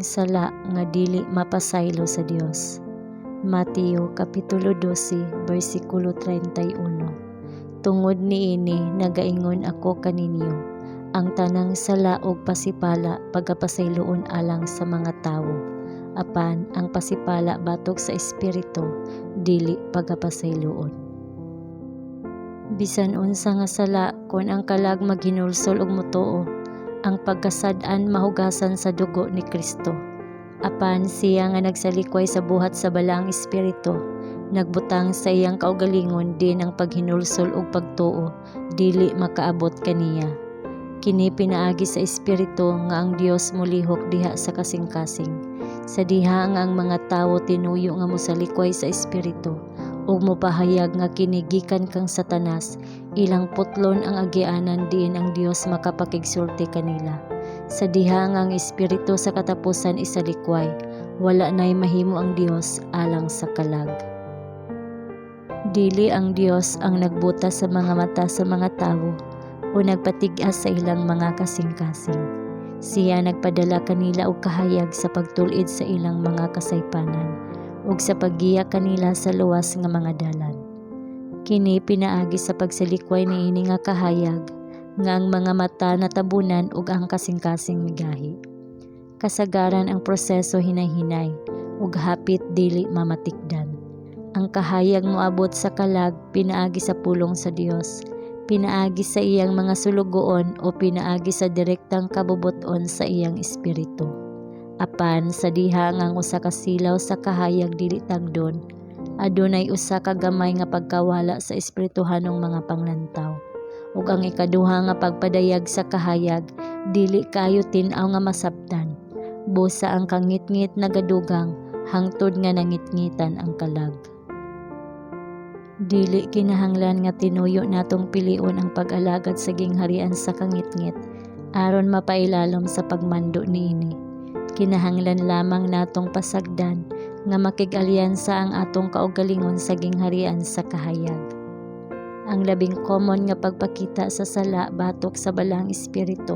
Ang sala nga dili mapasaylo sa Dios. Mateo kapitulo 12 bersikulo 31. Tungod niini nagaingon ako kaninyo, ang tanang sala ug pasipala pagapasayloon alang sa mga tawo, apan ang pasipala batok sa Espiritu dili pagapasayloon. Bisan unsa nga sala, kon ang kalag maghinulsol ug motuo, ang pagkasad-an mahugasan sa dugo ni Kristo. Apan siya nga nagsalikway sa buhat sa Balaang Espiritu, nagbutang sa iyang kaugalingon diin ang paghinulsol ug pagtuo dili makaabot kaniya. Kini pinaagi sa Espiritu nga ang Dios molihok diha sa kasing-kasing. Sa diha nga ang mga tawo tinuyo nga mosalikway sa Espiritu ug mopahayag nga kini gikan kang Satanas, ilang putlon ang agianan diin ang Dios makapakigsulti kanila. Sa diha nga ang espiritu sa katapusan isalikway, wala nay mahimo ang Dios alang sa kalag. Dili ang Dios ang nagbutas sa mga mata sa mga tawo o nagpatig-as sa ilang mga kasing-kasing. Siya nagpadala kanila og kahayag sa pagtul-id sa ilang mga kasaypanan ug sa paggiya kanila sa luwas nga mga dalan. Kini pinaagi sa pagsalikway niini nga kahayag nga ang mga mata natabunan ug ang kasing-kasing migahi. Kasagaran ang proseso hinay-hinay ug hapit dili mamatikdan. Ang kahayag moabot sa kalag pinaagi sa pulong sa Dios, pinaagi sa iyang mga sulugoon o pinaagi sa direktang kabubut-on sa iyang Espiritu. Apan sa diha nga ang usa ka silaw sa kahayag dili tagdon, adunay usa ka gamay nga pagkawala sa espirituhanong mga panglantaw. Ug ang ikaduha nga pagpadayag sa kahayag dili kaayo tin-aw nga masabtan. Busa ang kangitngit nagadugang hangtod nga nangitngitan ang kalag. Dili kinahanglan nga tinuyo natong pilion ang pag-alagad sa gingharian sa kangitngit aron mapailalom sa pagmando niini. Kinahanglan lamang natong pasagdan nga makig-alyansa ang atong kaugalingon sa gingharian sa kahayag. Ang labing common nga pagpakita sa sala batok sa Balaang Espiritu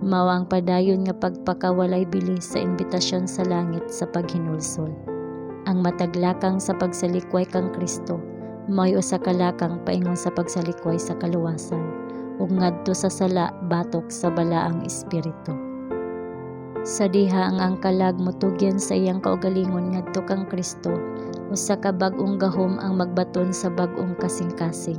mao ang padayon nga pagpakawalay bili sa imbitasyon sa langit sa paghinulsol. Ang matag lakang sa pagsalikway kang Kristo mao'y usa ka lakang paingon sa pagsalikway sa kaluwasan ug ngadto sa sala batok sa Balaang Espiritu. Sa diha nga ang kalag motugyan sa iyang kaugalingon ngadto kang Kristo, usa ka bag-ong gahom ang magbaton sa bag-ong kasing-kasing.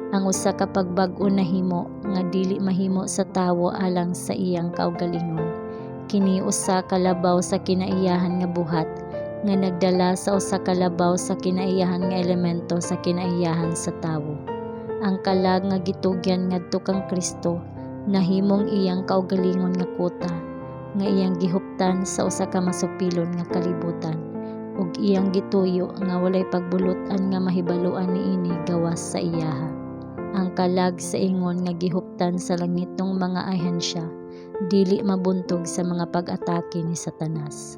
Ang usa ka pagbag-o nahimo nga dili mahimo sa tawo alang sa iyang kaugalingon. Kini usa ka labaw sa kinaiyahan nga buhat nga nagdala sa usa ka labaw sa kinaiyahan nga elemento sa kinaiyahan sa tawo. Ang kalag nga gitugyan ngadto kang Kristo nahimong iyang kaugalingon nga kuta nga iyang gihuptan sa usa ka masupilon nga kalibutan ug iyang gituyo nga walay pagbulot-an nga mahibaloan niini gawas sa iyaha. Ang kalag sa ingon nga gihuptan sa langitnong mga ahensya dili mabuntog sa mga pag-atake ni Satanas.